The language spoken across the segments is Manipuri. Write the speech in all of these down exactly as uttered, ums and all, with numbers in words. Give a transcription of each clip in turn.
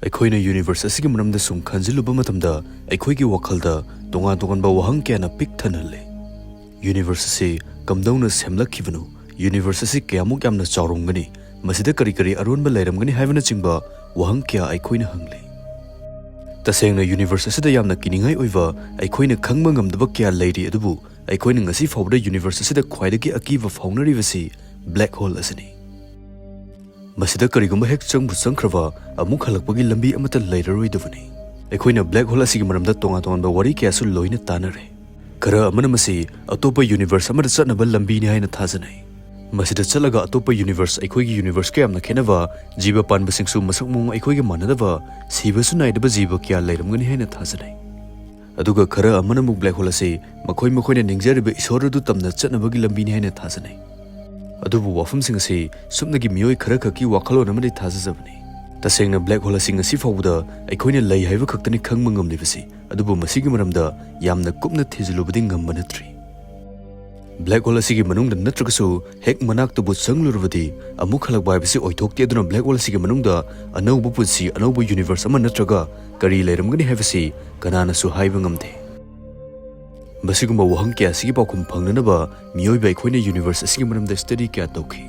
ꯑꯩꯈꯣꯏꯅ ꯌꯨꯅꯤꯚꯔꯁ ꯑꯁꯤꯒꯤ ꯃꯔꯝꯗ ꯁꯨꯝ ꯈꯟꯖꯤꯜꯂꯨꯕ ꯃꯇꯝꯗ, ꯑꯩꯈꯣꯏꯒꯤ ꯋꯥꯈꯜꯗ ꯇꯣꯉꯥꯟ ꯇꯣꯉꯥꯟꯕ ꯋꯥꯍꯪ ꯀꯌꯥꯅ ꯄꯤꯛ ꯊꯟꯍꯜꯂꯦ꯫ ꯌꯨꯅꯤꯚꯔꯁ ꯑꯁꯤ ꯀꯝꯗꯧꯅ ꯁꯦꯝꯂꯛꯈꯤꯕꯅꯣ? ꯌꯨꯅꯤꯚꯔꯁ ꯑꯁꯤ ꯀꯌꯥꯃꯨꯛ ꯌꯥꯝꯅ ꯆꯥꯎꯔꯝꯒꯅꯤ? ꯃꯁꯤꯗ ꯀꯔꯤ ꯀꯔꯤ ꯑꯔꯣꯟꯕ ꯂꯩꯔꯝꯒꯅꯤ ꯍꯥꯏꯕꯅꯆꯤꯡꯕ ꯋꯥꯍꯪ ꯀꯌꯥ ꯑꯩꯈꯣꯏꯅ ꯍꯪꯂꯤ꯫ ꯇꯁꯦꯡꯅ, ꯌꯨꯅꯤꯚꯔꯁ ꯑꯁꯤꯗ ꯌꯥꯝꯅ ꯀꯤꯅꯤꯡꯉꯥꯏ ꯑꯣꯏꯕ, ꯑꯩꯈꯣꯏꯅ ꯈꯪꯕ ꯉꯝꯗꯕ ꯀꯌꯥ ꯂꯩꯔꯤ, ꯑꯗꯨꯕꯨ ꯑꯩꯈꯣꯏꯅ ꯉꯁꯤ ꯐꯥꯎꯕꯗ ꯌꯨꯅꯤꯚꯔꯁ ꯑꯁꯤꯗ ꯈ꯭ꯋꯥꯏꯗꯒꯤ ꯑꯀꯤꯕ ꯐꯥꯎꯅꯔꯤꯕꯁꯤ ꯕ꯭ꯂꯦꯛ ꯍꯣꯜ ꯑꯁꯤꯅꯤ꯫ ꯃꯁꯤꯗ ꯀꯔꯤꯒꯨꯝꯕ ꯍꯦꯛ ꯆꯪꯕꯨ ꯆꯪꯈ꯭ꯔꯕ, ꯑꯃꯨꯛ ꯍꯜꯂꯛꯄꯒꯤ ꯂꯝꯕꯤ ꯑꯃꯠꯇ ꯂꯩꯔꯔꯣꯏꯗꯕꯅꯤ꯫ ꯑꯩꯈꯣꯏꯅ ꯕ꯭ꯂꯦꯛ ꯍꯣꯜ ꯑꯁꯤꯒꯤ ꯃꯔꯝꯗ ꯇꯣꯉꯥꯟ ꯇꯣꯉꯥꯟꯕ ꯋꯥꯔꯤ ꯀꯌꯥꯁꯨ ꯂꯣꯏꯅ ꯇꯥꯅꯔꯦ꯫ ꯈꯔ ꯑꯃꯅ ꯃꯁꯤ ꯑꯇꯣꯞꯄ ꯌꯨꯅꯤꯚꯔꯁ ꯑꯃꯗ ꯆꯠꯅꯕ ꯂꯝꯕꯤꯅꯤ ꯍꯥꯏꯅ ꯊꯥꯖꯅꯩ꯫ ꯃꯁꯤꯗ ꯆꯠꯂꯒ ꯑꯇꯣꯞꯄ ꯌꯨꯅꯤꯚꯔꯁ, ꯑꯩꯈꯣꯏꯒꯤ ꯌꯨꯅꯤꯚꯔꯁꯀ ꯌꯥꯝꯅ ꯈꯦꯠꯅꯕ, ꯖꯤꯕ ꯄꯥꯟꯕꯁꯤꯡꯁꯨ ꯃꯁꯛ ꯃꯑꯣꯡ ꯑꯩꯈꯣꯏꯒ ꯃꯥꯟꯅꯗꯕ, ꯁꯤꯕꯁꯨ ꯅꯥꯏꯗꯕ ꯖꯤꯕ ꯀꯌꯥ ꯂꯩꯔꯝꯒꯅꯤ ꯍꯥꯏꯅ ꯊꯥꯖꯅꯩ꯫ ꯑꯗꯨꯒ ꯈꯔ ꯑꯃꯅ ꯑꯃꯨꯛ ꯕ꯭ꯂꯦꯛ ꯍꯣꯜ ꯑꯁꯤ ꯃꯈꯣꯏ ꯃꯈꯣꯏꯅ ꯅꯤꯡꯖꯔꯤꯕ ꯏꯁꯣꯔ ꯑꯗꯨ ꯇꯝꯅ ꯆꯠꯅꯕꯒꯤ ꯂꯝꯕꯤꯅꯤ ꯍꯥꯏꯅ ꯊꯥꯖꯅꯩ꯫ ꯑꯗꯨꯕꯨ ꯋꯥꯐꯝꯁꯤꯡ ꯑꯁꯤ ꯁꯨꯞꯅꯒꯤ ꯃꯤꯑꯣꯏ ꯈꯔ ꯈꯛꯀꯤ ꯋꯥꯈꯜꯂꯣꯟ ꯑꯃꯗꯤ ꯊꯥꯖꯖꯕꯅꯤ꯫ ꯇꯁꯦꯡꯅ, ꯕ꯭ꯂꯦꯛ ꯍꯣꯜ ꯑꯁꯤ ꯉꯁꯤ ꯐꯥꯎꯕꯗ ꯑꯩꯈꯣꯏꯅ ꯂꯩ ꯍꯥꯏꯕ ꯈꯛꯇꯅꯤ ꯈꯪꯕ ꯉꯝꯂꯤꯕꯁꯤ, ꯑꯗꯨꯕꯨ ꯃꯁꯤꯒꯤ ꯃꯔꯝꯗ ꯌꯥꯝꯅ ꯀꯨꯞꯅ ꯊꯤꯖꯤꯜꯂꯨꯕꯗꯤ ꯉꯝꯕ ꯅꯠꯇ꯭ꯔꯤ꯫ ꯕ꯭ꯂꯦꯛ ꯍꯣꯜ ꯑꯁꯤꯒꯤ ꯃꯅꯨꯡꯗ ꯅꯠꯇ꯭ꯔꯒꯁꯨ ꯍꯦꯛ ꯃꯅꯥꯛꯇꯕꯨ ꯆꯪꯂꯨꯔꯕꯗꯤ, ꯑꯃꯨꯛ ꯍꯜꯂꯛꯄ ꯍꯥꯏꯕꯁꯤ ꯑꯣꯏꯊꯣꯛꯇꯦ꯫ ꯑꯗꯨꯅ ꯕ꯭ꯂꯦꯛ ꯍꯣꯜ ꯑꯁꯤꯒꯤ ꯃꯅꯨꯡꯗ ꯑꯅꯧꯕ ꯄꯨꯟꯁꯤ, ꯑꯅꯧꯕ ꯌꯨꯅꯤꯚꯔꯁ ꯑꯃ ꯅꯠꯇ꯭ꯔꯒ ꯀꯔꯤ ꯂꯩꯔꯝꯒꯅꯤ ꯍꯥꯏꯕꯁꯤ ꯀꯅꯥꯅꯁꯨ ꯍꯥꯏꯕ ꯉꯝꯗꯦ꯫ ꯃꯁꯤꯒꯨꯝꯕ ꯋꯥꯍꯪ ꯀꯌꯥ ꯑꯁꯤꯒꯤ ꯄꯥꯎꯈꯨꯝ ꯐꯪꯅꯅꯕ ꯃꯤꯑꯣꯏꯕ ꯑꯩꯈꯣꯏꯅ ꯌꯨꯅꯤꯚꯔꯁ ꯑꯁꯤꯒꯤ ꯃꯔꯝꯗ ꯁ꯭ꯇꯗꯤ ꯀꯌꯥ ꯇꯧꯈꯤ꯫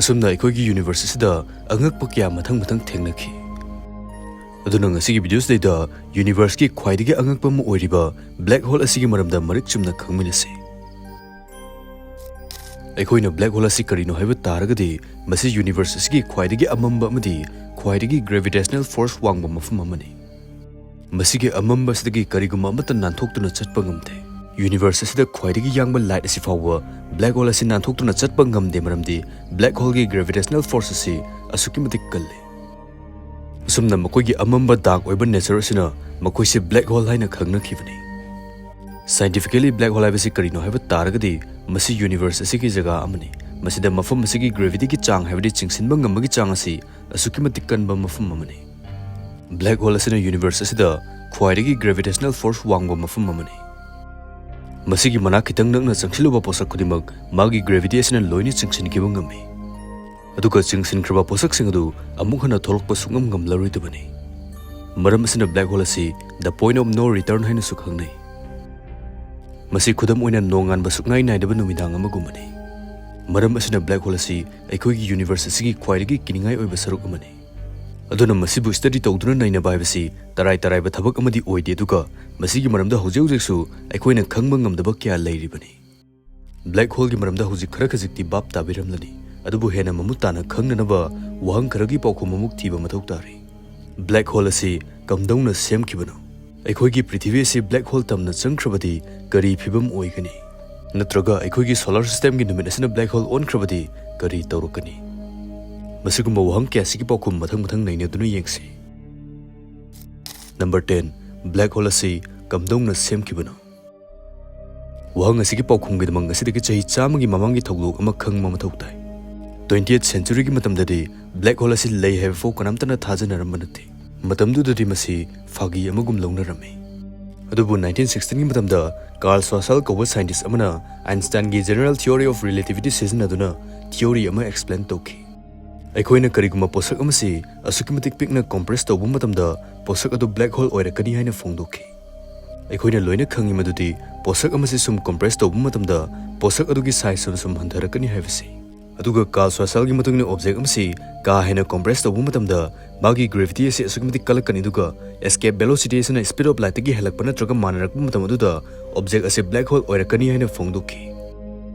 ꯑꯁꯨꯝꯅ ꯑꯩꯈꯣꯏꯒꯤ ꯌꯨꯅꯤꯚꯔꯁ ꯑꯁꯤꯗ ꯑꯉꯛꯄ ꯀꯌꯥ ꯃꯊꯪ ꯃꯊꯪ ꯊꯦꯡꯅꯈꯤ꯫ ꯑꯗꯨꯅ ꯉꯁꯤꯒꯤ ꯚꯤꯗꯤꯑꯣꯁꯤꯗꯩꯗ ꯌꯨꯅꯤꯚꯔꯁꯀꯤ ꯈ꯭ꯋꯥꯏꯗꯒꯤ ꯑꯉꯛꯄ ꯑꯃ ꯑꯣꯏꯔꯤꯕ ꯕ꯭ꯂꯦꯛ ꯍꯣꯜ ꯑꯁꯤꯒꯤ ꯃꯔꯝꯗ ꯃꯔꯤꯛ ꯆꯨꯝꯅ ꯈꯪꯃꯤꯟꯅꯁꯤ꯫ ꯑꯩꯈꯣꯏꯅ ꯕ꯭ꯂꯦꯛ ꯍꯣꯜ ꯑꯁꯤ ꯀꯔꯤꯅꯣ ꯍꯥꯏꯕ ꯇꯥꯔꯒꯗꯤ, ꯃꯁꯤ ꯌꯨꯅꯤꯚꯔꯁ ꯑꯁꯤꯒꯤ ꯈ꯭ꯋꯥꯏꯗꯒꯤ ꯑꯃꯝꯕ ꯑꯃꯗꯤ ꯈ꯭ꯋꯥꯏꯗꯒꯤ ꯒ꯭ꯔꯦꯚꯤꯇꯦꯁꯅꯦꯜ ꯐꯣꯔꯁ ꯋꯥꯡꯕ ꯃꯐꯝ ꯑꯃꯅꯤ꯫ ꯃꯁꯤꯒꯤ ꯑꯃꯝꯕ ꯑꯁꯤꯗꯒꯤ ꯀꯔꯤꯒꯨꯝꯕ ꯑꯃꯠꯇ ꯅꯥꯟꯊꯣꯛꯇꯨꯅ ꯆꯠꯄ ꯉꯝꯗꯦ꯫ ꯌꯨꯅꯤꯚꯔꯁ ꯑꯁꯤꯗ ꯈ꯭ꯋꯥꯏꯗꯒꯤ ꯌꯥꯡꯕ ꯂꯥꯏꯠ ꯑꯁꯤ ꯐꯥꯎꯕ ꯕ꯭ꯂꯦꯛ ꯍꯣꯜ ꯑꯁꯤ ꯅꯥꯟꯊꯣꯛꯇꯨꯅ ꯆꯠꯄ ꯉꯝꯗꯦ, ꯃꯔꯝꯗꯤ ꯕ꯭ꯂꯦꯛ ꯍꯣꯜꯒꯤ ꯒ꯭ꯔꯦꯚꯤꯇꯦꯁꯅꯦꯜ ꯐꯣꯔꯁ ꯑꯁꯤ ꯑꯁꯨꯛꯀꯤ ꯃꯇꯤꯛ ꯀꯜꯂꯤ꯫ ꯑꯁꯨꯝꯅ ꯃꯈꯣꯏꯒꯤ ꯑꯃꯝꯕ ꯗꯥꯔꯛ ꯑꯣꯏꯕ ꯅꯦꯆꯔ ꯑꯁꯤꯅ ꯃꯈꯣꯏꯁꯦ ꯕ꯭ꯂꯦꯛ ꯍꯣꯜ ꯍꯥꯏꯅ ꯈꯪꯅꯈꯤꯕꯅꯤ꯫ ꯁꯥꯏꯟꯇꯤꯐꯤꯀꯦꯂꯤ ꯕ꯭ꯂꯦꯛ ꯍꯣꯜ ꯍꯥꯏꯕꯁꯤ ꯀꯔꯤꯅꯣ ꯍꯥꯏꯕ ꯇꯥꯔꯒꯗꯤ, ꯃꯁꯤ ꯌꯨꯅꯤꯚꯔꯁ ꯑꯁꯤꯒꯤ ꯖꯒꯥ ꯑꯃꯅꯤ꯫ ꯃꯁꯤꯗ ꯃꯐꯝ ꯑꯁꯤꯒꯤ ꯒ꯭ꯔꯦꯚꯤꯇꯤꯒꯤ ꯆꯥꯡ, ꯍꯥꯏꯕꯗꯤ ꯆꯤꯡꯁꯤꯟꯕ ꯉꯝꯕꯒꯤ ꯆꯥꯡ ꯑꯁꯤ ꯑꯁꯨꯛꯀꯤ ꯃꯇꯤꯛ ꯀꯟꯕ ꯃꯐꯝ ꯑꯃꯅꯤ꯫ ꯕ꯭ꯂꯦꯛ ꯍꯣꯜ ꯑꯁꯤꯅ ꯌꯨꯅꯤꯚꯔꯁ ꯑꯁꯤꯗ ꯈ꯭ꯋꯥꯏꯗꯒꯤ ꯒ꯭ꯔꯦꯚꯤꯇꯦꯁꯅꯦꯜ ꯐꯣꯔꯁ ꯋꯥꯡꯕ ꯃꯐꯝ ꯑꯃꯅꯤ꯫ ꯃꯁꯤꯒꯤ ꯃꯅꯥꯛ ꯈꯤꯇꯪ ꯅꯛꯅ ꯆꯪꯁꯤꯜꯂꯨꯕ ꯄꯣꯠꯁꯛ ꯈꯨꯗꯤꯡꯃꯛ ꯃꯥꯒꯤ ꯒ꯭ꯔꯦꯚꯤꯇꯤ ꯑꯁꯤꯅ ꯂꯣꯏꯅ ꯆꯤꯡꯁꯤꯟꯈꯤꯕ ꯉꯝꯃꯤ꯫ ꯑꯗꯨꯒ ꯆꯤꯡꯁꯤꯟꯈ꯭ꯔꯕ ꯄꯣꯠꯁꯛꯁꯤꯡ ꯑꯗꯨ ꯑꯃꯨꯛ ꯍꯟꯅ ꯊꯣꯛꯂꯛꯄ ꯁꯨꯡꯉꯝ ꯉꯝꯂꯔꯣꯏꯗꯕꯅꯤ꯫ ꯃꯔꯝ ꯑꯁꯤꯅ black hole ꯑꯁꯤ the point of no return ꯍꯥꯏꯅꯁꯨ ꯈꯪꯅꯩ꯫ ꯃꯁꯤ ꯈꯨꯗꯝ ꯑꯣꯏꯅ ꯅꯣꯡꯉꯥꯟꯕ ꯁꯨꯛꯅꯥꯏ ꯅꯥꯏꯗꯕ ꯅꯨꯃꯤꯗꯥꯡ ꯑꯃꯒꯨꯝꯕꯅꯤ꯫ ꯃꯔꯝ ꯑꯁꯤꯅ black hole ꯑꯁꯤ ꯑꯩꯈꯣꯏꯒꯤ universe ꯑꯁꯤꯒꯤ ꯈ꯭ꯋꯥꯏꯗꯒꯤ ꯀꯤꯅꯤꯡꯉꯥꯏ ꯑꯣꯏꯕ ꯁꯔꯨꯛ ꯑꯃꯅꯤ꯫ ꯑꯗꯨꯅ ꯃꯁꯤꯕꯨ study ꯇꯧꯗꯨꯅ ꯅꯩꯅꯕ ꯍꯥꯏꯕꯁꯤ ꯇꯔꯥꯏ ꯇꯔꯥꯏꯕ ꯊꯕꯛ ꯑꯃꯗꯤ ꯑꯣꯏꯗꯦ, ꯑꯗꯨꯒ ꯃꯁꯤꯒꯤ ꯃꯔꯝꯗ ꯍꯧꯖꯤꯛ ꯍꯧꯖꯤꯛꯁꯨ ꯑꯩꯈꯣꯏꯅ ꯈꯪꯕ ꯉꯝꯗꯕ ꯀꯌꯥ ꯂꯩꯔꯤꯕꯅꯤ꯫ Black hole ꯒꯤ ꯃꯔꯝꯗ ꯍꯧꯖꯤꯛ ꯈꯔ ꯈꯖꯤꯛꯇꯤ ꯚꯥꯞ ꯇꯥꯕꯤꯔꯝꯂꯅꯤ, ꯑꯗꯨꯕꯨ ꯍꯦꯟꯅ ꯃꯃꯨꯠ ꯇꯥꯅ ꯈꯪꯅꯅꯕ ꯋꯥꯍꯪ ꯈꯔꯒꯤ ꯄꯥꯎꯈꯨꯝ ꯑꯃꯨꯛ ꯊꯤꯕ ꯃꯊꯧ ꯇꯥꯔꯤ꯫ Black hole ꯑꯁꯤ ꯀꯝꯗꯧꯅ ꯁꯦꯝꯈꯤꯕꯅꯣ? ꯑꯩꯈꯣꯏꯒꯤ ꯄ꯭ꯔꯤꯊꯤꯕꯤ ꯑꯁꯤ black hole ꯇꯝꯅ ꯆꯪꯈ꯭ꯔꯕꯗꯤ ꯀꯔꯤ ꯐꯤꯕꯝ ꯑꯣꯏꯒꯅꯤ? ꯅꯠꯇ꯭ꯔꯒ ꯑꯩꯈꯣꯏꯒꯤ solar system ꯒꯤ ꯅꯨꯃꯤꯠ ꯑꯁꯤꯅ black hole ꯑꯣꯟꯈ꯭ꯔꯕꯗꯤ ꯀꯔꯤ ꯇꯧꯔꯛꯀꯅꯤ? ꯃꯁꯤꯒꯨꯝꯕ ꯋꯥꯍꯪ ꯀꯌꯥꯁꯤꯒꯤ ꯄꯥꯎꯈꯨꯝ ꯃꯊꯪ ꯃꯊꯪ ꯅꯩꯅꯗꯨꯅ ꯌꯦꯡꯁꯤ꯫ Number ten, black hole ꯑꯁꯤ ꯀꯝꯗꯧꯅ ꯁꯦꯝꯈꯤꯕꯅꯣ? ꯋꯥꯍꯪ ꯑꯁꯤꯒꯤ ꯄꯥꯎꯈꯨꯝꯒꯤꯗꯃꯛ ꯉꯁꯤꯗꯒꯤ ꯆꯍꯤ ꯆꯥꯝꯃꯒꯤ ꯃꯃꯥꯡꯒꯤ ꯊꯧꯗꯣꯛ ꯑꯃ ꯈꯪꯕ ꯃꯊꯧ ꯇꯥꯏ꯫ Twentieth century ꯒꯤ ꯃꯇꯝꯗꯗꯤ black hole ꯑꯁꯤ ꯂꯩ ꯍꯥꯏꯕ ꯐꯥꯎ ꯀꯅꯥꯝꯇꯅ ꯊꯥꯖꯅꯔꯝꯕ ꯅꯠꯇꯦ꯫ ꯃꯇꯝꯗꯨꯗꯗꯤ ꯃꯁꯤ ꯐꯥꯒꯤ ꯑꯃꯒꯨꯝ ꯂꯧꯅꯔꯝꯃꯤ꯫ ꯑꯗꯨꯕꯨ nineteen sixteen ꯒꯤ ꯃꯇꯝꯗ Carl Schwarzschild ꯀꯧꯕ scientist ꯑꯃꯅ Einstein ꯒꯤ general theory of relativity ꯁꯤꯖꯤꯟꯅꯗꯨꯅ theory ꯑꯃ explain ꯇꯧꯈꯤ꯫ ꯑꯩꯈꯣꯏꯅ ꯀꯔꯤꯒꯨꯝꯕ ꯄꯣꯠꯁꯛ ꯑꯃꯁꯤ ꯑꯁꯨꯛꯀꯤ ꯃꯇꯤꯛ ꯄꯤꯛꯅ compress ꯇꯧꯕ ꯃꯇꯝꯗ ꯄꯣꯠꯁꯛ ꯑꯗꯨ black hole ꯑꯣꯏꯔꯛꯀꯅꯤ ꯍꯥꯏꯅ ꯐꯣꯡꯗꯣꯛꯈꯤ꯫ ꯑꯩꯈꯣꯏꯅ ꯂꯣꯏꯅ ꯈꯪꯉꯤ ꯃꯗꯨꯗꯤ ꯄꯣꯠꯁꯛ ꯑꯃꯁꯤ ꯁꯨꯝ compress ꯇꯧꯕ ꯃꯇꯝꯗ ꯄꯣꯠꯁꯛ ꯑꯗꯨꯒꯤ size ꯁꯨꯝ ꯁꯨꯝ ꯍꯟꯊꯔꯛꯀꯅꯤ ꯍꯥꯏꯕꯁꯤ꯫ ꯑꯗꯨꯒ Carl Schwarzschild ꯒꯤ ꯃꯇꯨꯡ ꯏꯟꯅ object ꯑꯃꯁꯤ ꯀꯥ ꯍꯦꯟꯅ compress ꯇꯧꯕ ꯃꯇꯝꯗ ꯃꯥꯒꯤ gravity ꯑꯁꯤ ꯑꯁꯨꯛꯀꯤ ꯃꯇꯤꯛ ꯀꯜꯂꯛꯀꯅꯤ, ꯑꯗꯨꯒ escape velocity ꯑꯁꯤꯅ speed of light ꯇꯒꯤ ꯍꯦꯜꯂꯛꯄ ꯅꯠꯇ꯭ꯔꯒ ꯃꯥꯟꯅꯔꯛꯄ ꯃꯇꯝ ꯑꯗꯨꯗ object ꯑꯁꯤ black hole ꯑꯣꯏꯔꯛꯀꯅꯤ ꯍꯥꯏꯅ ꯐꯣꯡꯗꯣꯛꯈꯤ꯫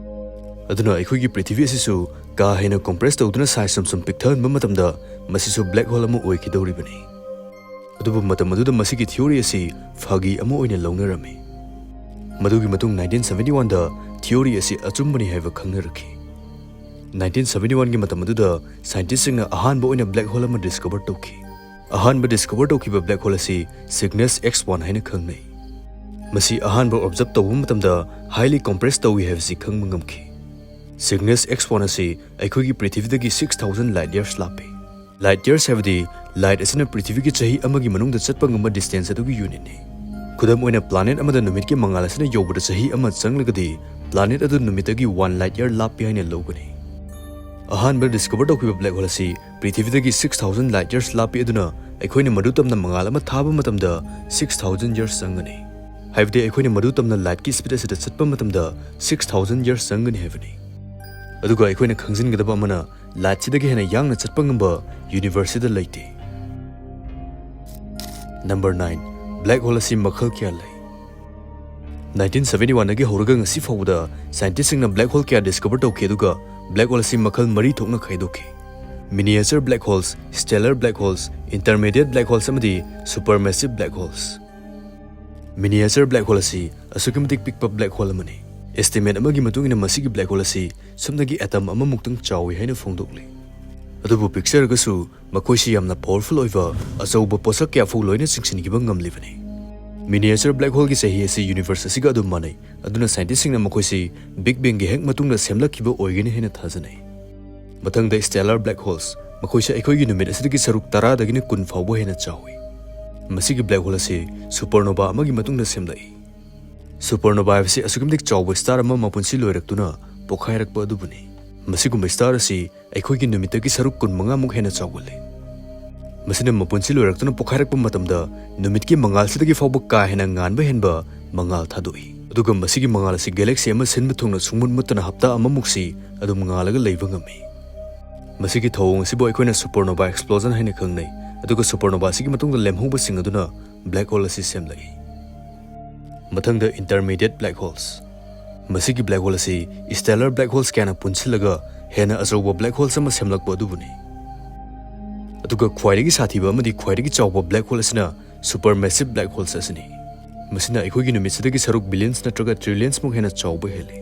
ꯑꯗꯨꯅ ꯑꯩꯈꯣꯏꯒꯤ ꯄ꯭ꯔꯤꯊꯤꯕꯤ ꯑꯁꯤꯁꯨ ꯀꯥ ꯍꯦꯟꯅ compress ꯇꯧꯗꯨꯅ size ꯁꯨꯝ ꯁꯨꯝ ꯄꯤꯛꯊꯍꯟꯕ ꯃꯇꯝꯗ ꯃꯁꯤꯁꯨ black hole ꯑꯃ ꯑꯣꯏꯈꯤꯗꯧꯔꯤꯕꯅꯤ꯫ ꯑꯗꯨꯕꯨ ꯃꯇꯝ ꯑꯗꯨꯗ ꯃꯁꯤꯒꯤ theory ꯑꯁꯤ ꯐꯥꯒꯤ ꯑꯃ ꯑꯣꯏꯅ ꯂꯧꯅꯔꯝꯃꯤ꯫ ꯃꯗꯨꯒꯤ ꯃꯇꯨꯡ nineteen seventy one ꯗ theory ꯑꯁꯤ ꯑꯆꯨꯝꯕꯅꯤ ꯍꯥꯏꯕ ꯈꯪꯅꯔꯛꯈꯤ꯫ Nineteen seventy one ꯒꯤ ꯃꯇꯝ ꯑꯗꯨꯗ scientist ꯁꯤꯡꯅ ꯑꯍꯥꯟꯕ ꯑꯣꯏꯅ black hole ꯑꯃ discover ꯇꯧꯈꯤ꯫ ꯑꯍꯥꯟꯕ discover ꯇꯧꯈꯤꯕ black hole ꯑꯁꯤ Cygnus X one ꯍꯥꯏꯅ ꯈꯪꯅꯩ꯫ ꯃꯁꯤ ꯑꯍꯥꯟꯕ observe ꯇꯧꯕ ꯃꯇꯝꯗ highly compress ꯇꯧꯏ ꯍꯥꯏꯕꯁꯤ ꯈꯪꯕ ꯉꯝꯈꯤ꯫ Cygnus X one ꯑꯁꯤ ꯑꯩꯈꯣꯏꯒꯤ ꯄ꯭ꯔꯤꯊꯤꯕꯤꯗꯒꯤ six thousand light years ꯂꯥꯞꯄꯤ꯫ Light years ꯍꯥꯏꯕꯗꯤ light ꯑꯁꯤꯅ ꯄ꯭ꯔꯤꯊꯤꯕꯤꯒꯤ ꯆꯍꯤ ꯑꯃꯒꯤ ꯃꯅꯨꯡꯗ ꯆꯠꯄ ꯉꯝꯕ distance ꯑꯗꯨꯒꯤ unit ꯅꯤ꯫ ꯈꯨꯗꯝ ꯑꯣꯏꯅ, planet ꯑꯃꯗ ꯅꯨꯃꯤꯠꯀꯤ ꯃꯉꯥꯜ ꯑꯁꯤꯅ ꯌꯧꯕꯗ ꯆꯍꯤ ꯑꯃ ꯆꯪꯂꯒꯗꯤ, planet ꯑꯗꯨ ꯅꯨꯃꯤꯠꯇꯒꯤ one light year ꯂꯥꯞꯄꯤ ꯍꯥꯏꯅ ꯂꯧꯒꯅꯤ꯫ ꯑꯍꯥꯟꯕ ꯗꯤꯁꯀꯚꯔ ꯇꯧꯈꯤꯕ ꯕ꯭ꯂꯦꯛ ꯍꯣꯜ ꯑꯁꯤ ꯄ꯭ꯔꯤꯊꯤꯕꯤꯗꯒꯤ ꯁꯤꯛꯁ ꯊꯥꯎꯖꯟ ꯂꯥꯏꯠ ꯌꯔꯁ ꯂꯥꯞꯄꯤ, ꯑꯗꯨꯅ ꯑꯩꯈꯣꯏꯅ ꯃꯗꯨ ꯇꯝꯅ ꯃꯉꯥꯜ ꯑꯃ ꯊꯥꯕ ꯃꯇꯝꯗ ꯁꯤꯛꯁ ꯊꯥꯎꯖꯟ ꯌꯔꯁ ꯆꯪꯒꯅꯤ꯫ ꯍꯥꯏꯕꯗꯤ ꯑꯩꯈꯣꯏꯅ ꯃꯗꯨ ꯇꯝꯅ ꯂꯥꯏꯠꯀꯤ ꯁ꯭ꯄꯤꯗ ꯑꯁꯤꯗ ꯆꯠꯄ ꯃꯇꯝꯗ ꯁꯤꯛꯁ ꯊꯥꯎꯖꯟ ꯌꯔꯁ ꯆꯪꯒꯅꯤ ꯍꯥꯏꯕꯅꯤ꯫ ꯑꯗꯨꯒ ꯑꯩꯈꯣꯏꯅ ꯈꯪꯖꯤꯟꯒꯗꯕ ꯑꯃꯅ, ꯂꯥꯏꯠꯁꯤꯗꯒꯤ ꯍꯦꯟꯅ ꯌꯥꯡꯅ ꯆꯠꯄ ꯉꯝꯕ ꯌꯨꯅꯤꯚꯔꯁꯁꯤꯗ ꯂꯩꯇꯦ꯫ ꯅꯝꯕꯔ ꯅꯥꯏꯟ, ꯕ꯭ꯂꯦꯛ ꯍꯣꯜ ꯑꯁꯤ ꯃꯈꯜ ꯀꯌꯥ ꯂꯩ? ꯅꯥꯏꯟꯇꯤꯟ ꯁꯚꯦꯟꯇꯤ ꯋꯥꯟꯗꯒꯤ ꯍꯧꯔꯒ ꯉꯁꯤ ꯐꯥꯎꯕꯗ ꯁꯥꯏꯟꯇꯤꯁꯁꯤꯡꯅ ꯕ꯭ꯂꯦꯛ ꯍꯣꯜ ꯀꯌꯥ ꯗꯤꯁꯀꯚꯔ ꯇꯧꯈꯤ, ꯑꯗꯨꯒ ꯕ꯭ꯂꯦꯛ ꯍꯣꯜ ꯑꯁꯤ ꯃꯈꯜ ꯃꯔꯤ ꯊꯣꯛꯅ ꯈꯥꯏꯗꯣꯛꯈꯤ: miniature black holes, stellar black holes, intermediate black holes ꯑꯃꯗꯤ supermassive black holes. Miniature black hole ꯑꯁꯤ ꯑꯁꯨꯛꯀꯤ ꯃꯇꯤꯛ ꯄꯤꯛꯄ ꯕ꯭ꯂꯦꯛ ꯍꯣꯜ ꯑꯃꯅꯤ꯫ ꯑꯦꯁꯇꯤꯃꯦꯠ ꯑꯃꯒꯤ ꯃꯇꯨꯡ ꯏꯟꯅ, ꯃꯁꯤꯒꯤ ꯕ꯭ꯂꯦꯛ ꯍꯣꯜ ꯑꯁꯤ ꯁꯨꯞꯅꯒꯤ ꯑꯦꯇꯝ ꯑꯃꯃꯨꯛꯇꯪ ꯆꯥꯎꯏ ꯍꯥꯏꯅ ꯐꯣꯡꯗꯣꯛꯂꯤ꯫ ꯑꯗꯨꯕꯨ ꯄꯤꯛꯆꯔꯒꯁꯨ, ꯃꯈꯣꯏꯁꯤ ꯌꯥꯝꯅ ꯄꯥꯋꯔꯐꯨꯜ ꯑꯣꯏꯕ ꯑꯆꯧꯕ ꯄꯣꯠꯁꯛ ꯀꯌꯥ ꯐꯥꯎ ꯂꯣꯏꯅ ꯆꯤꯡꯁꯤꯟꯈꯤꯕ ꯉꯝꯂꯤꯕꯅꯤ꯫ ꯃꯤꯅꯤꯌꯦꯆꯔ ꯕ꯭ꯂꯦꯛ ꯍꯣꯜꯒꯤ ꯆꯍꯤ ꯑꯁꯤ ꯌꯨꯅꯤꯚꯔꯁ ꯑꯁꯤꯒ ꯑꯗꯨꯝ ꯃꯥꯟꯅꯩ, ꯑꯗꯨꯅ ꯁꯥꯏꯟꯇꯤꯁꯁꯤꯡꯅ ꯃꯈꯣꯏꯁꯤ ꯕꯤꯛ ꯕꯦꯡꯒꯤ ꯍꯦꯛ ꯃꯇꯨꯡꯗ ꯁꯦꯝꯂꯛꯈꯤꯕ ꯑꯣꯏꯒꯅꯤ ꯍꯥꯏꯅ ꯊꯥꯖꯅꯩ꯫ ꯃꯊꯪꯗ, ꯁ꯭ꯇꯦꯂꯔ ꯕ꯭ꯂꯦꯛ ꯍꯣꯜꯁ꯫ ꯃꯈꯣꯏꯁꯤ ꯑꯩꯈꯣꯏꯒꯤ ꯅꯨꯃꯤꯠ ꯑꯁꯤꯗꯒꯤ ꯁꯔꯨꯛ ꯇꯔꯥꯗꯒꯤꯅ ꯀꯨꯟ ꯐꯥꯎꯕ ꯍꯦꯟꯅ ꯆꯥꯎꯏ꯫ ꯃꯁꯤꯒꯤ ꯕ꯭ꯂꯦꯛ ꯍꯣꯜ ꯑꯁꯤ ꯁꯨꯄꯔꯅꯣꯚꯥ ꯑꯃꯒꯤ ꯃꯇꯨꯡꯗ ꯁꯦꯝꯂꯛꯏ꯫ ꯁꯨꯄꯔꯅꯣꯚꯥ ꯍꯥꯏꯕꯁꯤ ꯑꯁꯨꯛꯀꯤ ꯃꯇꯤꯛ ꯆꯥꯎꯕ ꯁ꯭ꯇꯥꯔ ꯑꯃ ꯃꯄꯨꯟꯁꯤ ꯂꯣꯏꯔꯛꯇꯨꯅ ꯄꯣꯈꯥꯏꯔꯛꯄ ꯑꯗꯨꯕꯨꯅꯤ꯫ ꯃꯁꯤꯒꯨꯝꯕ ꯁ꯭ꯇꯥꯔ ꯑꯁꯤ ꯑꯩꯈꯣꯏꯒꯤ ꯅꯨꯃꯤꯠꯇꯒꯤ ꯁꯔꯨꯛ ꯀꯨꯟꯃꯉꯥ ꯃꯨꯛ ꯍꯦꯟꯅ ꯆꯥꯎꯒꯜꯂꯤ꯫ ꯃꯁꯤꯅ ꯃꯄꯨꯟꯁꯤ ꯂꯣꯏꯔꯛꯇꯨꯅ ꯄꯣꯈꯥꯏꯔꯛꯄ ꯃꯇꯝꯗ, ꯅꯨꯃꯤꯠꯀꯤ ꯃꯉꯥꯜꯁꯤꯗꯒꯤ ꯐꯥꯎꯕ ꯀꯥ ꯍꯦꯟꯅ ꯉꯥꯟꯕ ꯍꯦꯟꯕ ꯃꯉꯥꯜ ꯊꯥꯗꯣꯛꯏ꯫ ꯑꯗꯨꯒ ꯃꯁꯤꯒꯤ ꯃꯉꯥꯜ ꯑꯁꯤ ꯒꯦꯂꯦꯛꯁꯤ ꯑꯃ ꯁꯤꯟꯕ ꯊꯨꯡꯅ ꯁꯨꯡꯃꯨꯠ ꯃꯨꯠꯇꯅ ꯍꯞꯇꯥ ꯑꯃꯃꯨꯛꯁꯤ ꯑꯗꯨꯝ ꯉꯥꯜꯂꯒ ꯂꯩꯕ ꯉꯝꯃꯤ꯫ ꯃꯁꯤꯒꯤ ꯊꯧꯑꯣꯡ ꯑꯁꯤꯕꯨ ꯑꯩꯈꯣꯏꯅ ꯁꯨꯄꯔꯅꯣꯚꯥ ꯑꯦꯛꯁꯄ꯭ꯂꯣꯖꯟ ꯍꯥꯏꯅ ꯈꯪꯅꯩ, ꯑꯗꯨꯒ ꯁꯨꯄꯔꯅꯣꯚꯥ ꯑꯁꯤꯒꯤ ꯃꯇꯨꯡꯗ ꯂꯦꯝꯍꯧꯕꯁꯤꯡ ꯑꯗꯨꯅ ꯕ꯭ꯂꯦꯛ ꯍꯣꯜ ꯑꯁꯤ ꯁꯦꯝꯂꯛꯏ꯫ ꯃꯊꯪꯗ, ꯏꯟꯇꯔꯃꯤꯗꯤꯌꯦꯠ ꯕ꯭ꯂꯦꯛ ꯍꯣꯜꯁ꯫ ꯃꯁꯤꯒꯤ ꯕ꯭ꯂꯦꯛ ꯍꯣꯜ ꯑꯁꯤ ꯁ꯭ꯇꯦꯂꯔ ꯕ꯭ꯂꯦꯛ ꯍꯣꯜꯁ ꯀꯌꯥꯅ ꯄꯨꯟꯁꯤꯜꯂꯒ ꯍꯦꯟꯅ ꯑꯆꯧꯕ ꯕ꯭ꯂꯦꯛ ꯍꯣꯜꯁ ꯑꯃ ꯁꯦꯝꯂꯛꯄ ꯑꯗꯨꯕꯨꯅꯤ꯫ ꯑꯗꯨꯒ ꯈ꯭ꯋꯥꯏꯗꯒꯤ ꯁꯥꯊꯤꯕ ꯑꯃꯗꯤ ꯈ꯭ꯋꯥꯏꯗꯒꯤ ꯆꯥꯎꯕ ꯕ꯭ꯂꯦꯛ ꯍꯣꯜ ꯑꯁꯤꯅ ꯁꯨꯄꯔꯃꯦꯁꯤꯚ ꯕ꯭ꯂꯦꯛ ꯍꯣꯜꯁ ꯑꯁꯤꯅꯤ꯫ ꯃꯁꯤꯅ ꯑꯩꯈꯣꯏꯒꯤ ꯅꯨꯃꯤꯠꯁꯤꯗꯒꯤ ꯁꯔꯨꯛ ꯕꯤꯂꯤꯌꯟꯁ ꯅꯠꯇ꯭ꯔꯒ ꯇ꯭ꯔꯤꯂꯤꯌꯟꯁꯃꯨꯛ ꯍꯦꯟꯅ ꯆꯥꯎꯕ ꯍꯦꯜꯂꯤ꯫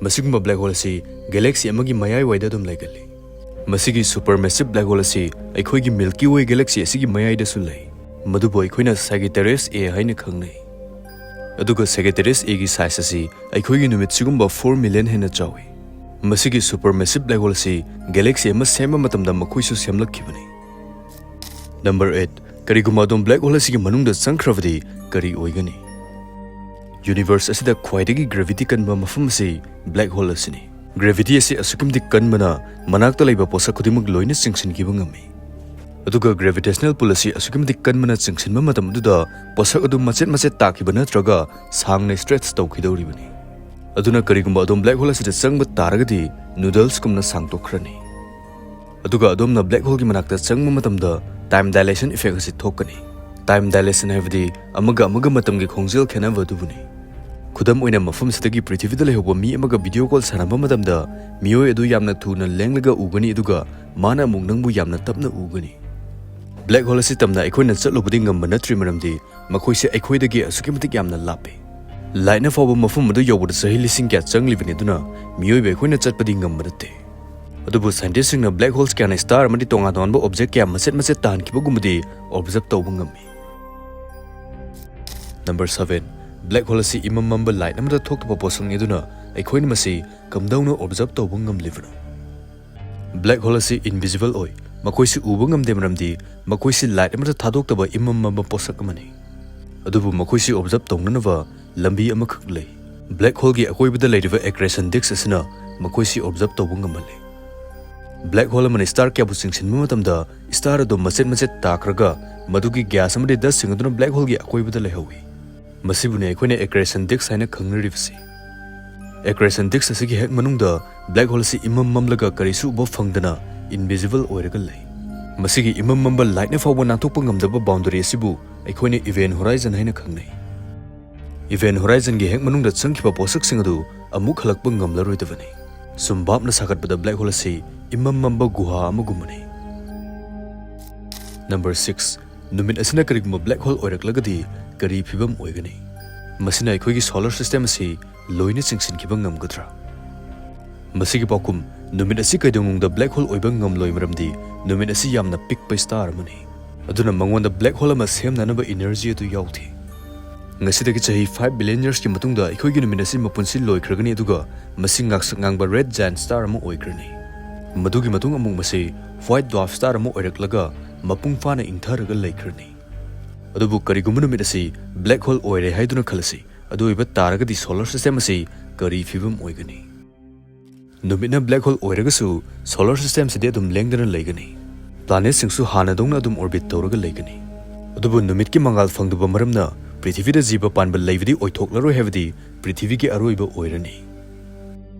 ꯃꯁꯤꯒꯨꯝꯕ ꯕ꯭ꯂꯦꯛ ꯍꯣꯜ ꯑꯁꯤ ꯒꯦꯂꯦꯛꯁꯤ ꯑꯃꯒꯤ ꯃꯌꯥꯏꯋꯥꯏꯗ ꯑꯗꯨꯝ ꯂꯩꯒꯜꯂꯤ꯫ ꯃꯁꯤꯒꯤ ꯁꯨꯄꯔꯃꯦꯁꯤꯚ ꯕ꯭ꯂꯦꯛ ꯍꯣꯜ ꯑꯁꯤ ꯑꯩꯈꯣꯏꯒꯤ ꯃꯤꯜꯀꯤ ꯋꯦ ꯒꯦꯂꯦꯛꯁꯤ ꯑꯁꯤꯒꯤ ꯃꯌꯥꯏꯗꯁꯨ ꯂꯩ, ꯃꯗꯨꯕꯨ ꯑꯩꯈꯣꯏꯅ ꯁꯦꯒꯤꯇꯦꯔꯤꯌꯁ ꯑꯦ ꯍꯥꯏꯅ ꯈꯪꯅꯩ꯫ ꯑꯗꯨꯒ ꯁꯦꯒꯤꯇꯦꯔꯤꯌꯁ ꯑꯦꯒꯤ ꯁꯥꯏꯖ ꯑꯁꯤ ꯑꯩꯈꯣꯏꯒꯤ ꯅꯨꯃꯤꯠꯁꯤꯒꯨꯝꯕ ꯐꯣꯔ ꯃꯤꯂꯤꯌꯟ ꯍꯦꯟꯅ ꯆꯥꯎꯏ꯫ ꯃꯁꯤꯒꯤ ꯁꯨꯄꯔꯃꯦꯁꯤꯚ ꯕ꯭ꯂꯦꯛ ꯍꯣꯜ ꯑꯁꯤ ꯒꯦꯂꯦꯛꯁꯤ ꯑꯃ ꯁꯦꯝꯕ ꯃꯇꯝꯗ ꯃꯈꯣꯏꯁꯨ ꯁꯦꯝꯂꯛꯈꯤꯕꯅꯤ꯫ ꯅꯝꯕꯔ ꯑꯩꯠ, ꯀꯔꯤꯒꯨꯝꯕ ꯑꯗꯣꯝ ꯕ꯭ꯂꯦꯛ ꯍꯣꯜ ꯑꯁꯤꯒꯤ ꯃꯅꯨꯡꯗ ꯆꯪꯈ꯭ꯔꯕꯗꯤ ꯀꯔꯤ ꯑꯣꯏꯒꯅꯤ? ꯌꯨꯅꯤꯚꯔꯁ ꯑꯁꯤꯗ ꯈ꯭ꯋꯥꯏꯗꯒꯤ ꯒ꯭ꯔꯦꯚꯤꯇꯤ ꯀꯟꯕ ꯃꯐꯝ ꯑꯁꯤ ꯕ꯭ꯂꯦꯛ ꯍꯣꯜ ꯑꯁꯤꯅꯤ꯫ Gravity ꯑꯁꯤ ꯑꯁꯨꯛꯀꯤ ꯃꯇꯤꯛ ꯀꯟꯕꯅ ꯃꯅꯥꯛꯇ ꯂꯩꯕ ꯄꯣꯠꯁꯛ ꯈꯨꯗꯤꯡꯃꯛ ꯂꯣꯏꯅ ꯆꯤꯡꯁꯤꯟꯈꯤꯕ ꯉꯝꯃꯤ꯫ ꯑꯗꯨꯒ gravitational pull ꯑꯁꯤ ꯑꯁꯨꯛꯀꯤ ꯃꯇꯤꯛ ꯀꯟꯕꯅ ꯆꯤꯡꯁꯤꯟꯕ ꯃꯇꯝ ꯑꯗꯨꯗ ꯄꯣꯠꯁꯛ ꯑꯗꯨ ꯃꯆꯦꯠ ꯃꯆꯦꯠ ꯇꯥꯈꯤꯕ ꯅꯠꯇ꯭ꯔꯒ ꯁꯥꯡꯅ stretch ꯇꯧꯈꯤꯗꯧꯔꯤꯕꯅꯤ꯫ ꯑꯗꯨꯅ ꯀꯔꯤꯒꯨꯝꯕ ꯑꯗꯣꯝ black hole ꯑꯁꯤꯗ ꯆꯪꯕ ꯇꯥꯔꯒꯗꯤ noodles ꯀꯨꯝꯅ ꯁꯥꯡꯗꯣꯛꯈ꯭ꯔꯅꯤ꯫ ꯑꯗꯨꯒ ꯑꯗꯣꯝꯅ black hole ꯒꯤ ꯃꯅꯥꯛꯇ ꯆꯪꯕ ꯃꯇꯝꯗ time dilation effect ꯑꯁꯤ ꯊꯣꯛꯀꯅꯤ꯫ Time dilation ꯍꯥꯏꯕꯗꯤ ꯑꯃꯒ ꯑꯃꯒ ꯃꯇꯝꯒꯤ ꯈꯣꯡꯖꯦꯜ ꯈꯦꯠꯅꯕ ꯑꯗꯨꯕꯨꯅꯤ꯫ ꯈꯨꯗꯝ ꯑꯣꯏꯅ, ꯃꯐꯝ ꯑꯁꯤꯗꯒꯤ ꯄ꯭ꯔꯤꯊꯤꯕꯤꯗ ꯂꯩꯍꯧꯕ ꯃꯤ ꯑꯃꯒ video call ꯁꯥꯟꯅꯕ ꯃꯇꯝꯗ ꯃꯤꯑꯣꯏ ꯑꯗꯨ ꯌꯥꯝꯅ ꯊꯨꯅ ꯂꯦꯡꯂꯒ ꯎꯒꯅꯤ, ꯑꯗꯨꯒ ꯃꯥꯅ ꯑꯃꯨꯛ ꯅꯪꯕꯨ ꯌꯥꯝꯅ ꯇꯞꯅ ꯎꯒꯅꯤ꯫ Black hole ꯑꯁꯤ ꯇꯝꯅ ꯑꯩꯈꯣꯏꯅ ꯆꯠꯂꯨꯕꯗꯤ ꯉꯝꯕ ꯅꯠꯇ꯭ꯔꯤ, ꯃꯔꯝꯗꯤ ꯃꯈꯣꯏꯁꯦ ꯑꯩꯈꯣꯏꯗꯒꯤ ꯑꯁꯨꯛꯀꯤ ꯃꯇꯤꯛ ꯌꯥꯝꯅ ꯂꯥꯞꯄꯤ꯫ Light ꯅ ꯐꯥꯎꯕ ꯃꯐꯝ ꯑꯗꯨ ꯌꯧꯕꯗ ꯆꯍꯤ ꯂꯤꯁꯤꯡ ꯀꯌꯥ ꯆꯪꯂꯤꯕꯅꯤ, ꯑꯗꯨꯅ ꯃꯤꯑꯣꯏꯕ ꯑꯩꯈꯣꯏꯅ ꯆꯠꯄꯗꯤ ꯉꯝꯕ ꯅꯠꯇꯦ꯫ ꯑꯗꯨꯕꯨ scientist ꯁꯤꯡꯅ black holes ꯀꯌꯥꯅ star ꯑꯃꯗꯤ ꯇꯣꯉꯥꯟ ꯇꯣꯉꯥꯟꯕ object ꯀꯌꯥ ꯃꯆꯦꯠ ꯃꯆꯦꯠ ꯇꯥꯍꯟꯈꯤꯕꯒꯨꯝꯕꯗꯤ observe ꯇꯧꯕ ꯉꯝꯃꯤ꯫ Number seven, black hole ꯑꯁꯤ ꯏꯃꯝ ꯃꯝꯕ light ꯑꯃꯠꯇ ꯊꯣꯛꯇꯕ ꯄꯣꯠꯁꯛꯅꯤ, ꯑꯗꯨꯅ ꯑꯩꯈꯣꯏꯅ ꯃꯁꯤ ꯀꯝꯗꯧꯅ observe ꯇꯧꯕ ꯉꯝꯂꯤꯕꯅꯣ? Black hole ꯑꯁꯤ invisible ꯑꯣꯏ, ꯃꯈꯣꯏꯁꯤ ꯎꯕ ꯉꯝꯗꯦ, ꯃꯔꯝꯗꯤ ꯃꯈꯣꯏꯁꯤ light ꯑꯃꯠꯇ ꯊꯥꯗꯣꯛꯇꯕ ꯏꯃꯝ ꯃꯝꯕ ꯄꯣꯠꯁꯛ ꯑꯃꯅꯤ꯫ ꯑꯗꯨꯕꯨ ꯃꯈꯣꯏꯁꯤ observe ꯇꯧꯅꯅꯕ ꯂꯝꯕꯤ ꯑꯃꯈꯛ ꯂꯩ꯫ Black hole ꯒꯤ ꯑꯀꯣꯏꯕꯗ ꯂꯩꯔꯤꯕ accretion disk ꯑꯁꯤꯅ ꯃꯈꯣꯏꯁꯤ observe ꯇꯧꯕ ꯉꯝꯍꯜꯂꯤ꯫ Black hole ꯑꯃꯅ star ꯀꯌꯥꯕꯨ ꯆꯤꯡꯁꯤꯟꯕ ꯃꯇꯝꯗ star ꯑꯗꯨ ꯃꯆꯦꯠ ꯃꯆꯦꯠ ꯇꯥꯈ꯭ꯔꯒ ꯃꯗꯨꯒꯤ gas ꯑꯃꯗꯤ dust ꯁꯤꯡ ꯑꯗꯨꯅ black hole ꯒꯤ ꯑꯀꯣꯏꯕꯗ ꯂꯩꯍꯧꯏ꯫ ꯃꯁꯤꯕꯨꯅꯤ ꯑꯩꯈꯣꯏꯅ accretion disk ꯍꯥꯏꯅ ꯈꯪꯅꯔꯤꯕꯁꯤ꯫ Accretion disk ꯑꯁꯤꯒꯤ ꯍꯦꯛ ꯃꯅꯨꯡꯗ black hole ꯑꯁꯤ ꯏꯃꯝ ꯃꯝꯂꯒ ꯀꯔꯤꯁꯨ ꯎꯕ ꯐꯪꯗꯅ invisible ꯑꯣꯏꯔꯒ ꯂꯩ꯫ ꯃꯁꯤꯒꯤ ꯏꯃꯝ ꯃꯝꯕ light ꯅ ꯐꯥꯎꯕ ꯅꯥꯟꯊꯣꯛꯄ ꯉꯝꯗꯕ boundary ꯑꯁꯤꯕꯨ ꯑꯩꯈꯣꯏꯅ event horizon ꯍꯥꯏꯅ ꯈꯪꯅꯩ꯫ Event horizon ꯒꯤ ꯍꯦꯛ ꯃꯅꯨꯡꯗ ꯆꯪꯈꯤꯕ ꯄꯣꯠꯁꯛꯁꯤꯡ ꯑꯗꯨ ꯑꯃꯨꯛ ꯍꯜꯂꯛꯄ ꯉꯝꯂꯔꯣꯏꯗꯕꯅꯤ꯫ ꯁꯨꯝ ꯚꯥꯞꯅ ꯁꯥꯒꯠꯄꯗ black hole ꯑꯁꯤ ꯏꯃꯝ ꯃꯝꯕ ꯒꯨꯍꯥ ꯑꯃꯒꯨꯝꯕꯅꯤ꯫ Number six, ꯅꯨꯃꯤꯠ ꯑꯁꯤꯅ ꯀꯔꯤꯒꯨꯝꯕ black hole ꯑꯣꯏꯔꯛꯂꯒꯗꯤ ꯀꯔꯤ ꯐꯤꯕꯝ ꯑꯣꯏꯒꯅꯤ? ꯃꯁꯤꯅ ꯑꯩꯈꯣꯏꯒꯤ solar system ꯑꯁꯤ ꯂꯣꯏꯅ ꯆꯤꯡꯁꯤꯟꯈꯤꯕ ꯉꯝꯒꯗ꯭ꯔꯥ? ꯃꯁꯤꯒꯤ ꯄꯥꯎꯈꯨꯝ, ꯅꯨꯃꯤꯠ ꯑꯁꯤ ꯀꯩꯗꯧꯅꯨꯡꯗ black hole ꯑꯣꯏꯕ ꯉꯝꯂꯣꯏ, ꯃꯔꯝꯗꯤ ꯅꯨꯃꯤꯠ ꯑꯁꯤ ꯌꯥꯝꯅ ꯄꯤꯛꯄ star ꯑꯃꯅꯤ꯫ ꯑꯗꯨꯅ ꯃꯉꯣꯟꯗ black hole ꯑꯃ ꯁꯦꯝꯅꯅꯕ energy ꯑꯗꯨ ꯌꯥꯎꯗꯦ꯫ ꯉꯁꯤꯗꯒꯤ ꯆꯍꯤ five billion years ꯀꯤ ꯃꯇꯨꯡꯗ ꯑꯩꯈꯣꯏꯒꯤ ꯅꯨꯃꯤꯠ ꯑꯁꯤ ꯃꯄꯨꯟꯁꯤ ꯂꯣꯏꯈ꯭ꯔꯒꯅꯤ, ꯑꯗꯨꯒ ꯃꯁꯤ ꯉꯥꯛꯁꯛ ꯉꯥꯡꯕ red giant star ꯑꯃ ꯑꯣꯏꯈ꯭ꯔꯅꯤ꯫ ꯃꯗꯨꯒꯤ ꯃꯇꯨꯡ ꯑꯃꯨꯛ ꯃꯁꯤ white dwarf star ꯑꯃ ꯑꯣꯏꯔꯛꯂꯒ ꯃꯄꯨꯡ ꯐꯥꯅ ꯏꯪꯊꯔꯒ ꯂꯩꯈ꯭ꯔꯅꯤ꯫ ꯑꯗꯨꯕꯨ ꯀꯔꯤꯒꯨꯝꯕ ꯅꯨꯃꯤꯠ ꯑꯁꯤ black hole ꯑꯣꯏꯔꯦ ꯍꯥꯏꯗꯨꯅ ꯈꯜꯂꯁꯤ, ꯑꯗꯨ ꯑꯣꯏꯕ ꯇꯥꯔꯒꯗꯤ solar system ꯑꯁꯤ ꯀꯔꯤ ꯐꯤꯕꯝ ꯑꯣꯏꯒꯅꯤ? ꯅꯨꯃꯤꯠꯅ black hole ꯑꯣꯏꯔꯒꯁꯨ solar systemꯁꯤꯗꯤ ꯑꯗꯨꯝ ꯂꯦꯡꯗꯅ ꯂꯩꯒꯅꯤ꯫ Planetꯁꯤꯡꯁꯨ ꯍꯥꯟꯅꯗꯧꯅ ꯑꯗꯨꯝ orbit ꯇꯧꯔꯒ ꯂꯩꯒꯅꯤ꯫ ꯑꯗꯨꯕꯨ ꯅꯨꯃꯤꯠꯀꯤ ꯃꯉꯥꯜ ꯐꯪꯗꯕ ꯃꯔꯝꯅ ꯄ꯭ꯔꯤꯊꯤꯕꯤꯗ ꯖꯤꯕ ꯄꯥꯟꯕ ꯂꯩꯕꯗꯤ ꯑꯣꯏꯊꯣꯛꯂꯔꯣꯏ ꯍꯥꯏꯕꯗꯤ ꯄ꯭ꯔꯤꯊꯤꯕꯤꯒꯤ ꯑꯔꯣꯏꯕ ꯑꯣꯏꯔꯅꯤ꯫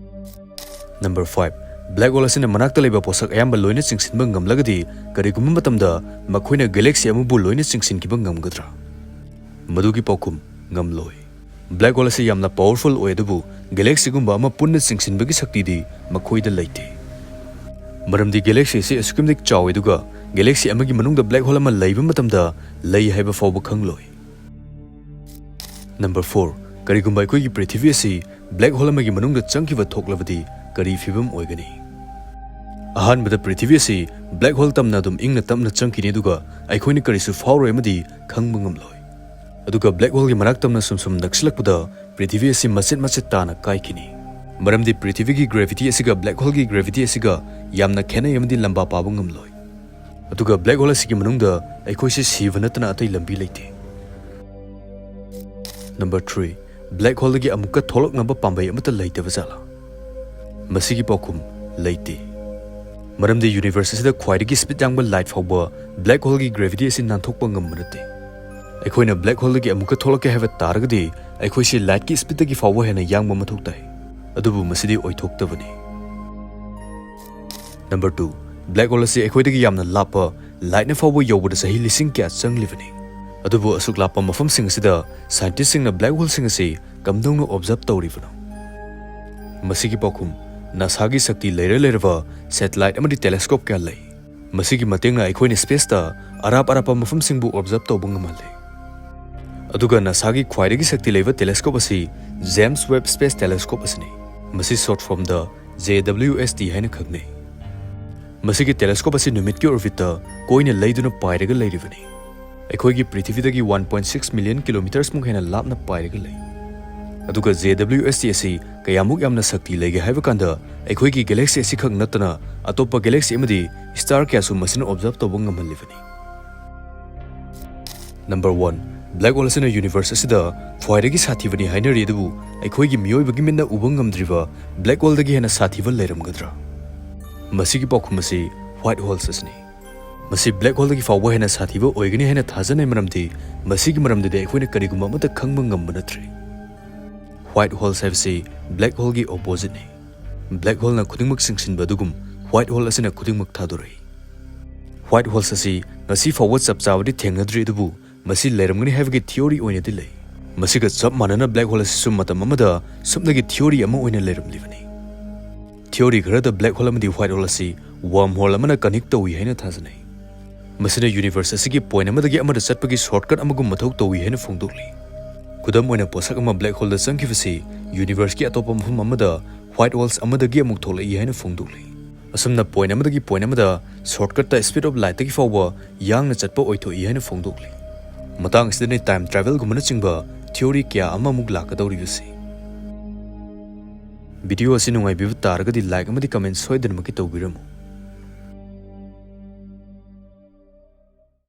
Number five, black hole ꯑꯁꯤꯅ ꯃꯅꯥꯛꯇ ꯂꯩꯕ ꯄꯣꯠꯁꯛ ꯑꯌꯥꯝꯕ ꯂꯣꯏꯅ ꯆꯤꯡꯁꯤꯟꯕ ꯉꯝꯂꯒꯗꯤ ꯀꯔꯤꯒꯨꯝꯕ ꯃꯇꯝꯗ ꯃꯈꯣꯏꯅ galaxy ꯑꯃꯕꯨ ꯂꯣꯏꯅ ꯆꯤꯡꯁꯤꯟꯈꯤꯕ ꯉꯝꯒꯗ꯭ꯔꯥ? ꯃꯗꯨꯒꯤ ꯄꯥꯎꯈꯨꯝ, ꯉꯝꯂꯣꯏ꯫ Black hole ꯑꯁꯤ ꯌꯥꯝꯅ powerful ꯑꯣꯏ, ꯑꯗꯨꯕꯨ galaxyꯒꯨꯝꯕ ꯑꯃ ꯄꯨꯟꯅ ꯆꯤꯡꯁꯤꯟꯕꯒꯤ ꯁꯛꯇꯤꯗꯤ ꯃꯈꯣꯏꯗ ꯂꯩꯇꯦ꯫ ꯃꯔꯝꯗꯤ galaxy ꯑꯁꯤ ꯑꯁꯨꯛꯀꯤ ꯃꯇꯤꯛ ꯆꯥꯎꯏ, ꯑꯗꯨꯒ galaxy ꯑꯃꯒꯤ ꯃꯅꯨꯡꯗ black hole ꯑꯃ ꯂꯩꯕ ꯃꯇꯝꯗ ꯂꯩ ꯍꯥꯏꯕ ꯐꯥꯎꯕ ꯈꯪꯂꯣꯏ꯫ Number four, ꯀꯔꯤꯒꯨꯝꯕ ꯑꯩꯈꯣꯏꯒꯤ ꯄ꯭ꯔꯤꯊꯤꯕꯤ ꯑꯁꯤ black hole ꯑꯃꯒꯤ ꯃꯅꯨꯡꯗ ꯆꯪꯈꯤꯕ ꯊꯣꯛꯂꯕꯗꯤ ꯀꯔꯤ ꯐꯤꯕꯝ ꯑꯣꯏꯒꯅꯤ? ꯑꯍꯥꯟꯕꯗ ꯄ꯭ꯔꯤꯊꯤꯕꯤ ꯑꯁꯤ black hole ꯇꯝꯅ ꯑꯗꯨꯝ ꯏꯪꯅ ꯇꯞꯅ ꯆꯪꯈꯤꯅꯤ, ꯑꯗꯨꯒ ꯑꯩꯈꯣꯏꯅ ꯀꯔꯤꯁꯨ ꯐꯥꯎꯔꯣꯏ ꯑꯃꯗꯤ ꯈꯪꯕ ꯉꯝꯂꯣꯏ꯫ ꯑꯗꯨꯒ black holeꯒꯤ ꯃꯅꯥꯛ ꯇꯝꯅ ꯁꯨꯝ ꯁꯨꯝ ꯅꯛꯁꯤꯜꯂꯛꯄꯗ ꯄ꯭ꯔꯤꯊꯤꯕꯤ ꯑꯁꯤ ꯃꯆꯦꯠ ꯃꯆꯦꯠ ꯇꯥꯅ ꯀꯥꯏꯈꯤꯅꯤ꯫ ꯃꯔꯝꯗꯤ ꯄ꯭ꯔꯤꯊꯤꯕꯤꯒꯤ gravity ꯑꯁꯤꯒ black holeꯒꯤ gravity ꯑꯁꯤꯒ ꯌꯥꯝꯅ ꯈꯦꯠꯅꯩ ꯑꯃꯗꯤ ꯂꯝꯕꯥ ꯄꯥꯕ ꯉꯝꯂꯣꯏ꯫ ꯑꯗꯨꯒ black hole ꯑꯁꯤꯒꯤ ꯃꯅꯨꯡꯗ ꯑꯩꯈꯣꯏꯁꯦ ꯁꯤꯕ ꯅꯠꯇꯅ ꯑꯇꯩ ꯂꯝꯕꯤ ꯂꯩꯇꯦ꯫ Number three, black holeꯗꯒꯤ ꯑꯃꯨꯛꯀ ꯊꯣꯛꯂꯛꯅꯕ ꯄꯥꯝꯕꯩ ꯑꯃꯠꯇ ꯂꯩꯇꯕ ꯖꯥꯠꯂꯥ? ꯃꯁꯤꯒꯤ ꯄꯥꯎꯈꯨꯝ, ꯂꯩꯇꯦ꯫ ꯃꯔꯝꯗꯤ universe ꯑꯁꯤꯗ ꯈ꯭ꯋꯥꯏꯗꯒꯤ speed ꯌꯥꯡꯕ light ꯐꯥꯎꯕ black holeꯒꯤ gravity ꯑꯁꯤ ꯅꯥꯟꯊꯣꯛꯄ ꯉꯝꯕ ꯅꯠꯇꯦ꯫ ꯑꯩꯈꯣꯏꯅ black holeꯗꯒꯤ ꯑꯃꯨꯛꯀ ꯊꯣꯛꯂꯛꯀꯦ ꯍꯥꯏꯕ ꯇꯥꯔꯒꯗꯤ ꯑꯩꯈꯣꯏꯁꯤ lightꯀꯤ speedꯇꯒꯤ ꯐꯥꯎꯕ ꯍꯦꯟꯅ ꯌꯥꯡꯕ ꯃꯊꯧ ꯇꯥꯏ꯫ ꯑꯗꯨꯕꯨ ꯃꯁꯤꯗꯤ ꯑꯣꯏꯊꯣꯛꯇꯕꯅꯤ꯫ Number two, black hole ꯑꯁꯤ ꯑꯩꯈꯣꯏꯗꯒꯤ ꯌꯥꯝꯅ ꯂꯥꯞꯄ, lightꯅ ꯐꯥꯎꯕ ꯌꯧꯕꯗ ꯆꯍꯤ ꯂꯤꯁꯤꯡ ꯀꯌꯥ ꯆꯪꯂꯤꯕꯅꯤ꯫ ꯑꯗꯨꯕꯨ ꯑꯁꯨꯛ ꯂꯥꯞꯄ ꯃꯐꯝꯁꯤꯡ ꯑꯁꯤꯗ scientistꯁꯤꯡꯅ black holeꯁꯤꯡ ꯑꯁꯤ ꯀꯝꯗꯧꯅ observe ꯇꯧꯔꯤꯕꯅꯣ? ꯃꯁꯤꯒꯤ ꯄꯥꯎꯈꯨꯝ, NASAꯒꯤ ꯁꯛꯇꯤ ꯂꯩꯔ ꯂꯩꯔꯕ satellite ꯑꯃꯗꯤ telescope ꯀꯌꯥ ꯂꯩ꯫ ꯃꯁꯤꯒꯤ ꯃꯇꯦꯡꯅ ꯑꯩꯈꯣꯏꯅ spaceꯇ ꯑꯔꯥꯞ ꯑꯔꯥꯞꯄ ꯃꯐꯝꯁꯤꯡꯕꯨ observe ꯇꯧꯕ ꯉꯝꯍꯜꯂꯤ꯫ ꯑꯗꯨꯒ NASAꯒꯤ ꯈ꯭ꯋꯥꯏꯗꯒꯤ ꯁꯛꯇꯤ ꯂꯩꯕ telescope ꯑꯁꯤ James Webb Space Telescope ꯑꯁꯤꯅꯤ꯫ ꯃꯁꯤ short formꯗ JWST ꯍꯥꯏꯅ ꯈꯪꯅꯩ꯫ ꯃꯁꯤꯒꯤ telescope ꯑꯁꯤ ꯅꯨꯃꯤꯠꯀꯤ orbitꯇ ꯀꯣꯏꯅ ꯂꯩꯗꯨꯅ ꯄꯥꯏꯔꯒ ꯂꯩꯔꯤꯕꯅꯤ꯫ ꯑꯩꯈꯣꯏꯒꯤ ꯄ꯭ꯔꯤꯊꯤꯕꯤꯗꯒꯤ one point six million kilometersꯃꯨꯛ ꯍꯦꯟꯅ ꯂꯥꯞꯅ ꯄꯥꯏꯔꯒ ꯂꯩ꯫ ꯑꯗꯨꯒ JWST ꯑꯁꯤ ꯀꯌꯥꯃꯨꯛ ꯌꯥꯝꯅ ꯁꯛꯇꯤ ꯂꯩꯒꯦ ꯍꯥꯏꯕ ꯀꯥꯟꯗ, ꯑꯩꯈꯣꯏꯒꯤ galaxy ꯑꯁꯤꯈꯛ ꯅꯠꯇꯅ ꯑꯇꯣꯞꯄ galaxy ꯑꯃꯗꯤ star ꯀꯌꯥꯁꯨ ꯃꯁꯤꯅ observe ꯇꯧꯕ ꯉꯝꯍꯜꯂꯤꯕꯅꯤ꯫ Number one, Black hole ꯑꯁꯤꯅ universe ꯑꯁꯤꯗ ꯈ꯭ꯋꯥꯏꯗꯒꯤ ꯁꯥꯊꯤꯕꯅꯤ ꯍꯥꯏꯅꯔꯤ, ꯑꯗꯨꯕꯨ ꯑꯩꯈꯣꯏꯒꯤ ꯃꯤꯑꯣꯏꯕꯒꯤ ꯃꯤꯠꯅ ꯎꯕ ꯉꯝꯗ꯭ꯔꯤꯕ black hole ꯗꯒꯤ ꯍꯦꯟꯅ ꯁꯥꯊꯤꯕ ꯂꯩꯔꯝꯒꯗ꯭ꯔꯥ? ꯃꯁꯤꯒꯤ ꯄꯥꯎꯈꯨꯝ ꯑꯁꯤ white holes ꯑꯁꯤꯅꯤ꯫ ꯃꯁꯤ black hole ꯗꯒꯤ ꯐꯥꯎꯕ ꯍꯦꯟꯅ ꯁꯥꯊꯤꯕ ꯑꯣꯏꯒꯅꯤ ꯍꯥꯏꯅ ꯊꯥꯖꯅꯩ, ꯃꯔꯝꯗꯤ ꯃꯁꯤꯒꯤ ꯃꯔꯝꯗꯗꯤ ꯑꯩꯈꯣꯏꯅ ꯀꯔꯤꯒꯨꯝꯕ ꯑꯃꯠꯇ ꯈꯪꯕ ꯉꯝꯕ ꯅꯠꯇ꯭ꯔꯤ꯫ White holes ꯍꯥꯏꯕꯁꯤ black hole ꯒꯤ opposite ꯅꯤ꯫ Black hole ꯅ ꯈꯨꯗꯤꯡꯃꯛ ꯆꯤꯡꯁꯤꯟꯕ ꯑꯗꯨꯒꯨꯝ white hole ꯑꯁꯤꯅ ꯈꯨꯗꯤꯡꯃꯛ ꯊꯥꯗꯣꯔꯛꯏ꯫ White holes ꯑꯁꯤ ꯉꯁꯤ ꯐꯥꯎꯕ ꯆꯞ ꯆꯥꯕꯗꯤ ꯊꯦꯡꯅꯗ꯭ꯔꯤ, ꯑꯗꯨꯕꯨ ꯃꯁꯤ ꯂꯩꯔꯝꯒꯅꯤ ꯍꯥꯏꯕꯒꯤ theory ꯑꯣꯏꯅꯗꯤ ꯂꯩ꯫ ꯃꯁꯤꯒ ꯆꯞ ꯃꯥꯟꯅꯅ black hole ꯑꯁꯤꯁꯨ ꯃꯇꯝ ꯑꯃꯗ ꯁꯨꯞꯅꯒꯤ theory ꯑꯃ ꯑꯣꯏꯅ ꯂꯩꯔꯝꯂꯤꯕꯅꯤ꯫ Theory ꯈꯔꯗ black hole ꯑꯃꯗꯤ white hole ꯑꯁꯤ wormhole ꯑꯃꯅ connect ꯇꯧꯏ ꯍꯥꯏꯅ ꯊꯥꯖꯅꯩ꯫ ꯃꯁꯤꯅ universe ꯑꯁꯤꯒꯤ point ꯑꯃꯗꯒꯤ ꯑꯃꯗ ꯆꯠꯄꯒꯤ shortcut ꯑꯃꯒꯨꯝ ꯃꯊꯧ ꯇꯧꯏ ꯍꯥꯏꯅ ꯐꯣꯡꯗꯣꯛꯂꯤ꯫ ꯈꯨꯗꯝ ꯑꯣꯏꯅ, ꯄꯣꯠꯁꯛ ꯑꯃ black hole ꯗ ꯆꯪꯈꯤꯕꯁꯤ universe ꯀꯤ ꯑꯇꯣꯞꯄ ꯃꯐꯝ ꯑꯃꯗ white holes ꯑꯃꯗꯒꯤ ꯑꯃꯨꯛ ꯊꯣꯛꯂꯛꯏ ꯍꯥꯏꯅ ꯐꯣꯡꯗꯣꯛꯂꯤ꯫ ꯑꯁꯨꯝꯅ point ꯑꯃꯗꯒꯤ point ꯑꯃꯗ shortcut ꯇ speed of light ꯇꯒꯤ ꯐꯥꯎꯕ ꯌꯥꯡꯅ ꯆꯠꯄ ꯑꯣꯏꯊꯣꯛꯏ ꯍꯥꯏꯅ ꯐꯣꯡꯗꯣꯛꯂꯤ꯫ ꯃꯇꯥꯡ ꯑꯁꯤꯗꯅꯤ time travel ꯒꯨꯝꯕꯅꯆꯤꯡꯕ theory ꯀꯌꯥ ꯑꯃꯃꯨꯛ ꯂꯥꯛꯀꯗꯧꯔꯤꯕꯁꯤ꯫ Video ꯑꯁꯤ ꯅꯨꯡꯉꯥꯏꯕꯤꯕ ꯇꯥꯔꯒꯗꯤ like ꯑꯃꯗꯤ comment ꯁꯣꯏꯗꯅꯃꯛꯀꯤ ꯇꯧꯕꯤꯔꯝꯃꯨ꯫